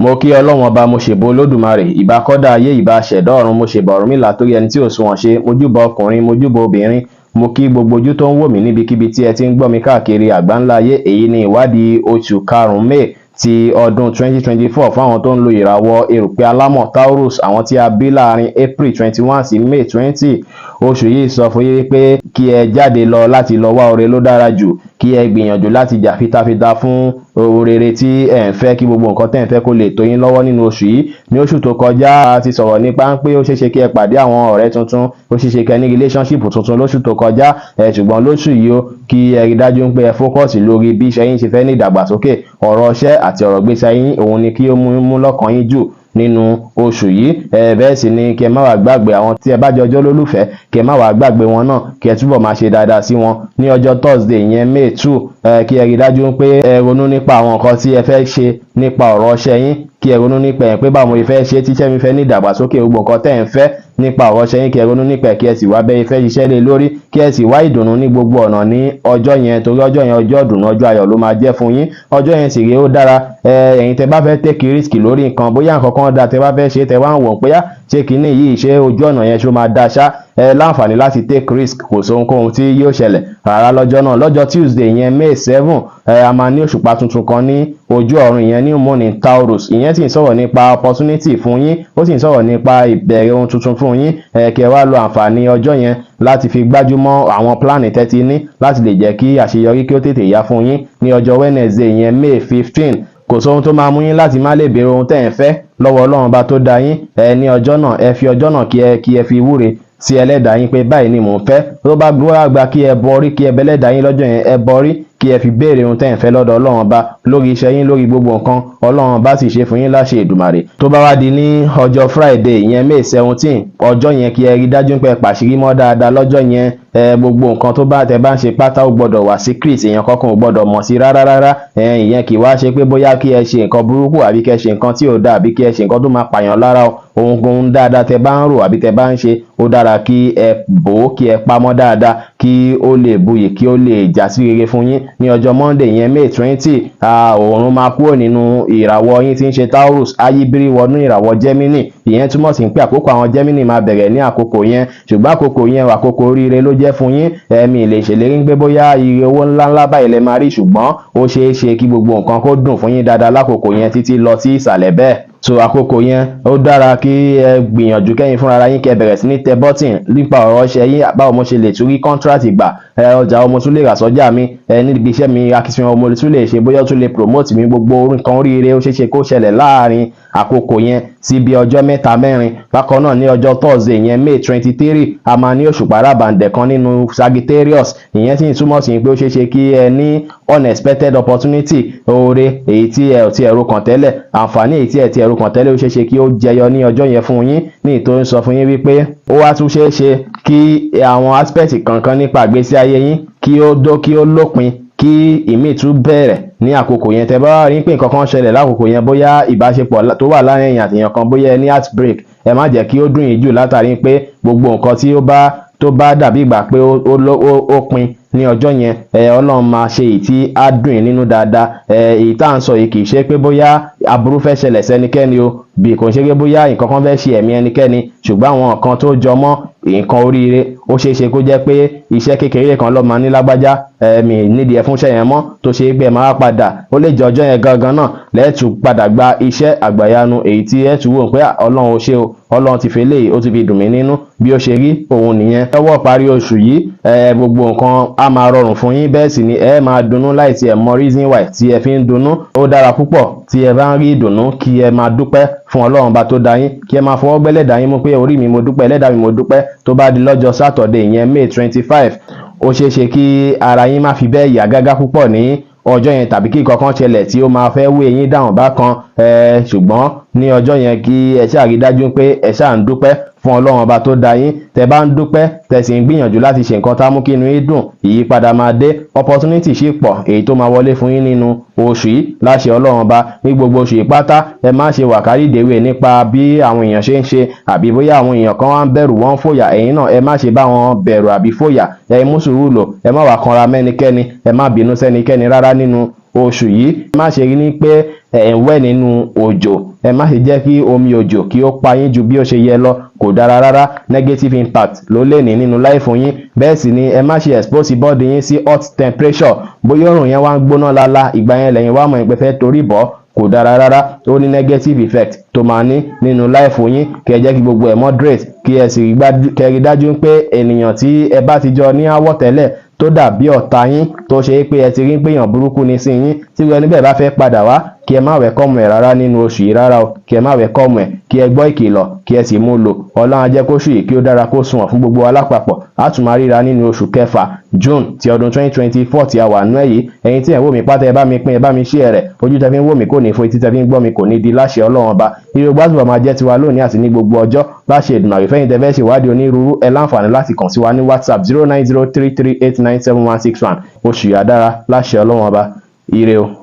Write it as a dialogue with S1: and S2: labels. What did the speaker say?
S1: Mo kí Ọlọ́run Ọba, mo ṣèbà Olódùmarè, ìbà kọ́dá ayé, ìbà ṣẹ̀dá ọ̀run, mo ṣèbà Ọ̀rúnmìlà torí ẹni tí ò sunwọ̀n ṣe, mojúbà ọkùnrin, mojúbà obìnrin. Mo kí gbogbo ojú tó ń wò mí níbikíbi tí ẹ ti ń gbọ́ mi káàkiri àgbáńlá ayé. Èyí ni ìwádìí oṣù karùn-ún, May, ti ọdún 2024, fáwọn tó ń lo ìràwọ̀ erùpẹ̀ alámọ̀, Taurus, àwọn tí a bí láàrin April 21 sí May 20. Oṣù yìí sọ fún yín pé kí ẹ jáde lọ láti lọ wá oore ló dára jù, kí ẹ gbìyànjú láti jà fitafita fún oore tí ẹ ń fẹ́, kí gbogbo nǹkan tẹ́ ń fẹ́ kó lè tó yín lọ́wọ́ nínú oṣù yìí. Ní oṣù tó kọjá, a ti sọ̀rọ̀ nípa pé ó ṣeéṣe kí ẹ pàdé àwọn ọ̀rẹ́ tuntun, ó ṣeéṣe kí ẹ ní relationship tuntun lóṣù tó kọjá ẹ. Ṣùgbọ́n lóṣù yìí ó, kí ẹ rí dájú pé ẹ focus lórí bí iṣẹ́ yín ṣe fẹ́ ní ìdàgbàsókè. Ọ̀rọ̀ iṣẹ́ àti ọ̀rọ̀ gbèsè yín, òun ni kí ó mú lọ́kàn yín jù nínú oṣù yìí ẹ. Bẹ́ẹ̀ sì ni kí ẹ má wàá gbàgbé àwọn tí ẹ bá jọjọ́ lólùfẹ́, kí ẹ má wàá gbàgbé wọn náà, kí ẹ túbọ̀ máa ṣe dáadáa sí wọn. Ní ọjọ́ Thursday, ìyẹn May 2, ẹ kí ẹ rí dájú pé ẹ ronú nípa àwọn nǹkan tí ẹ fẹ́ ṣe nípa ọ̀rọ̀ iṣẹ́ yín, kí ẹ ronú nípa ẹ̀ pé báwo mo fẹ́ ṣe tíṣẹ́ mi fẹ́ ní ìdàgbàsókè. Gbogbo nǹkan tẹ́ ẹ̀ ń fẹ́ nípa ọ̀rọ̀ iṣẹ́ yín, kí ẹ ronú nípa ẹ̀, kí ẹ sì wá bẹ́ẹ̀ fẹ́ ṣiṣẹ́ lé lórí, kí ẹ sì wá ìdùnnú ní gbogbo ọ̀nà ní ọjọ́ yẹn, torí ọjọ́ yẹn, ọjọ́ ìdùnnú, ọjọ́ ayọ̀ ló máa jẹ́ fún yín. Ọjọ́ yẹn sì rèé, ó dára. Ẹ̀yin tẹ́ bá fẹ́ take risk lórí nǹkan, bóyá nǹkan kan dáa tẹ́ bá fẹ́ ṣe, tẹ́ wá ń wò pé ṣé kinní yìí, ṣé ojú ọ̀nà yẹn ṣó máa dáa ṣá, ẹ láǹfààní láti take risk. Kò sóhunkóhun tí yóò ṣẹlẹ̀ rárá lọ́jọ́ náà. Lọ́jọ́ Tuesday, ìyẹn May 7, ẹ a máa ní òṣùpá tuntun kan ní ojú ọ̀run, ìyẹn new moon in Taurus. Ìyẹn sì ń sọ̀rọ̀ nípa opportunity fún yín, ó sì ń sọ̀rọ̀ nípa ìbẹ̀rẹ̀ ohun tuntun fún yín. Ẹ kí ẹ wá lo àǹfààní ọjọ́ yẹn láti fi gbájúmọ́ àwọn plan tẹ́ ti ní láti lè jẹ́ kí àṣeyọrí kí ó tètè yá fún yín. Ní ọjọ́ Wednesday, ìyẹn May 15, kò sóhun tó máa mú yín láti má lè béèrè ohun tẹ́ ẹ̀ ń fẹ́ lọ́wọ́ Ọlọ́run Bá tó dá yín. Ẹ ní ọjọ́ náà, ẹ fi ọjọ́ náà kí ẹ fi wúre sí ẹlẹ́dàá yín pé báyìí ni mò ń fẹ́. Tó bá gbọ́ gba kí ẹ bọrí, kí ẹ bẹlẹ́dàá yín lọ́jọ́ yẹn, ẹ bọrí, kí ẹ fi béèrè ohun tẹ́ ẹ̀ ń fẹ́ lọ́dọ̀ Ọlọ́run Ọba lórí iṣẹ́ yín, lórí gbogbo nǹkan. Ọlọ́run Ọba sì ṣe fún yín láṣẹ Èdùmàrè. Tó bá wá di ní ọjọ́ Friday, ìyẹn May 17, ọjọ́ yẹn, kí ẹ rí dájú pé ẹ pàṣírí mọ́ dáadáa lọ́jọ́ yẹn. Ẹ gbogbo nǹkan tó bá tẹ bá ń ṣe pátá, ó gbọ́dọ̀ wà secret, èèyàn kankan ò gbọ́dọ̀ mọ̀ sí rárá rárá. Ẹ ìyẹn kì í wá ṣe pé bóyá kí ẹ ṣe nǹkan burúkú, àbí kí ẹ ṣe nǹkan tí ò dáa, àbí kí ẹ ṣe nǹkan tó máa pààyàn lára o. Ohunkóhun dáadáa tẹ bá ń rò àbí tẹ bá ń ṣe, ó dára kí ẹ bò ó, kí ẹ pamọ́ dáadáa, kí ó lè buyì, kí ó lè já sí rere fún yín. Ní ọjọ́ Monday, yẹn May 20, òòrùn máa kúrò nínú ìràwọ̀ yín tí ń ṣe Taurus, ayíbírí wọnú ìràwọ̀ Gemini. Ìyẹn túmọ̀ sí pé àkókò àwọn Gemini máa bẹ̀rẹ̀ ní àkókò yẹn. Ṣùgbọ́n àkókò yẹn, àkókò oríire ló jẹ́ fún yín. Ẹ̀mí lè ṣèlérí pé bóyá ire owó ńláńlá báyìí lẹ máa rí, ṣùgbọ́n ó ṣeé ṣe kí gbogbo nǹkan kó dùn fún yín dáadáa lákòókò yẹn títí lọ sí ìsàlẹ̀ bẹ́ẹ̀. So àkókò yẹn, ó dára kí ẹ gbìyànjú kẹ́yìn fúnra ara yín, kẹ́ bẹ̀rẹ̀ sí ní tẹ button nípa ọ̀rọ̀ iṣẹ́ yín. Báwo mo ṣe lè tún rí contract gbà? Ẹ ọjà ọmọ tún lè rà sọ́jà mi, ẹ níbi iṣẹ́ mi, akitiyan ọmọ tún lè ṣe, bóyá ó tún lè promote mi. Gbogbo nǹkan oríire, ó ṣeé ṣe kó ṣẹlẹ̀ láàrin àkókò yẹn sí bí ọjọ́ mẹ́ta mẹ́rin. Bákan náà, ní ọjọ́ Thursday, yẹn May 23, a máa ní òṣùpá rábàǹdẹ̀ kan nínú Sagittarius. Ìyẹn sì ń túmọ̀ sí pé ó ṣeé ṣe kí ẹ ní unexpected opportunity, oore èyí tí ẹ ò ti ẹ̀rù kàn tẹ́lẹ̀, àǹfààní èyí tí ẹ ti ẹ̀rù kàn tẹ́lẹ̀, ó ṣeé ṣe kí ó jẹyọ ní ọjọ́ yẹn fún yín, ní ìtò ń sọ fún yín wípé ó wá tún ṣeé ṣe kí àwọn aspect kankan nípa ìgbésí ayé yín kí ó dó, kí ó lópin, kí ìmíì tún bẹ̀rẹ̀ ní àkókò yẹn. Tẹ́ bá rí pé nǹkan kan ṣẹlẹ̀ lákòókò yẹn, bóyá ìbáṣepọ̀ tó wà láàrin ẹ̀yin àti èèyàn kan, bóyá ẹ ní heartbreak, ẹ má jẹ́ kí ó dùn yín jù látàrí pé gbogbo nǹkan tí ó bá tó bá dàbí ìgbà pé ó pin ní ọjọ́ yẹn, ẹ Ọlọ́run máa ṣe èyí tí á dùn yín nínú dáadáa. Ẹ èyí tá à ń sọ yìí kì í ṣe pé bóyá aburú fẹ́ ṣẹlẹ̀ sẹ́nikẹ́ni o, bí kò ń ṣe pé bóyá nǹkan kan fẹ́ ṣe ẹ̀mí ẹnikẹ́ni. Ṣùgbọ́n àwọn nǹkan tó jọ mọ́ nǹkan oríire, ó ṣeé ṣe kó jẹ́ pé iṣẹ́ kékeré kan ló máa ní lágbájá, ẹ̀mí nídìí ẹ̀ fúnṣẹ́ yẹn mọ́, tó ṣe pé ẹ máa padà, ó lè jẹ́ ọjọ́ yẹn gangan náà lẹ́ẹ̀tù padà gba iṣẹ́ àgbàyanu, èyí tí ẹ̀ tún wò pé Ọlọ́run ó ṣe o, Ọlọ́run ti fi eléyìí, ó ti fi dùn mí nínú. Bí ó ṣe rí òun nìyẹn. Lọ́wọ́ parí oṣù yìí, ẹ gbogbo nǹkan á máa rọrùn fún yín, bẹ́ẹ̀ sì ni ẹ máa dunnú láì tí ẹ mọ reason why tí ẹ fi ń dunnú. Ó dára púpọ̀ tí ẹ bá ń rí ìdùnnú, kí ẹ máa dúpẹ́ fún Ọlọ́run Bá tó dá yín, kí ẹ máa fọwọ́ gbẹ́lẹ́dàá yín mú pé orí mi, mo dúpẹ́, ẹlẹ́dàá mi, mo dúpẹ́. Tó bá di lọ́jọ́ Saturday, ìyẹn May 25, ó ṣeé ṣe kí ara yín má fi bẹ́ẹ̀ yá gágá púpọ̀ ní ọjọ́ yẹn, tàbí kí nǹkan kan ṣẹlẹ̀ tí ó máa fẹ́ wé yín dáhùn bákan. Ṣùgbọ́n ní ọjọ́ yẹn, kí ẹ ṣáà rí dájú pé ẹ ṣáà ń dúpẹ́ fún Ọlọ́run Ọba tó dá yín. Tẹ bá ń dúpẹ́, tẹ sì ń gbìyànjú láti ṣe nǹkan tá mú kí inú yín dùn, ìyípadà máa dé. Opportunity ṣì pọ̀ èyí tó máa wọlé fún yín nínú oṣù yìí láṣẹ Ọlọ́run Ọba. Ní gbogbo oṣù yìí pátá, ẹ má ṣe wàkárìdéwé nípa bí àwọn èèyàn ṣe ń ṣe, àbí bóyá àwọn èèyàn kan wá ń bẹ̀rù, wọ́n ń fòyà. Ẹ̀yin náà, ẹ má ṣe bá wọn bẹ̀rù àbí fòyà. Ẹ mú sùúrù lò, ẹ má wà kanra mẹ́nikẹ́ni, ẹ má bínú sẹ́nikẹ́ni rárá nínú oṣù yìí. Má ṣe rí ní pé ẹ̀ ń wẹ̀ nínú òjò. Ẹ má ṣe jẹ́ kí omi òjò kí ó pa yín ju bí ó ṣe yẹ lọ. Kò dára rárá, negative impact ló lè ní nínú life yín. Bẹ́ẹ̀ sì ni ẹ má ṣe expose body yín sí hot temperature. Bóyá òrùn yẹn wá ń gbóná lala, ìgbà yẹn lẹ́yìn wá mọ̀ ìpẹ́ fẹ́ torí bọ́, kò dára rárá. Ó ní negative effect tó máa ní nínú life yín. Kí ẹ jẹ́ kí gbogbo ẹ̀ moderate, kí ẹ sì rí dájú pé ènìyàn tí ẹ bá ti jọ ní áwọ̀ tẹ́lẹ̀ tó dàbí ọ̀tá yín, tó ṣe é pé ẹ ti rí pé èèyàn burúkú ni sí yín, tí ẹni bẹ́ẹ̀ bá fẹ́ padà wá, kí ẹ má welcome ẹ̀ rárá nínú oṣù yìí rárá o. Kí ẹ má welcome ẹ̀, kí ẹ gbọ́ ìkìlọ̀, kí ẹ sì mú lò. Ọlọ́run á jẹ́ kóṣù yìí kí ó dára, kó sunwọ̀n fún gbogbo wa lápapọ̀. Á tún máa ríra nínú oṣù kẹfà, June ti ọdún 2024 tí a wà nú ẹ̀ yìí. Ẹ̀yin tí ẹ̀ ń wò mí pátá, ẹ bá mi pín, ẹ bá mi share rẹ̀. Ojú tẹ fi ń wò mí kò ní fọ́, etí tẹ fi ń gbọ́ mi kò ní di láṣẹ Ọlọ́run Ọba. Ire gbàdúrà máa jẹ́ tiwa lónìí àti ní gbogbo ọjọ́ láṣẹ Èdùmàrè. Fẹ́yìn tẹ fẹ́ ṣèwádìí onírúurú, ẹ láǹfààní láti kàn sí wa ní WhatsApp, 09033897161. Oṣù yà dára láṣẹ Ọlọ́run Ọba. Ire o.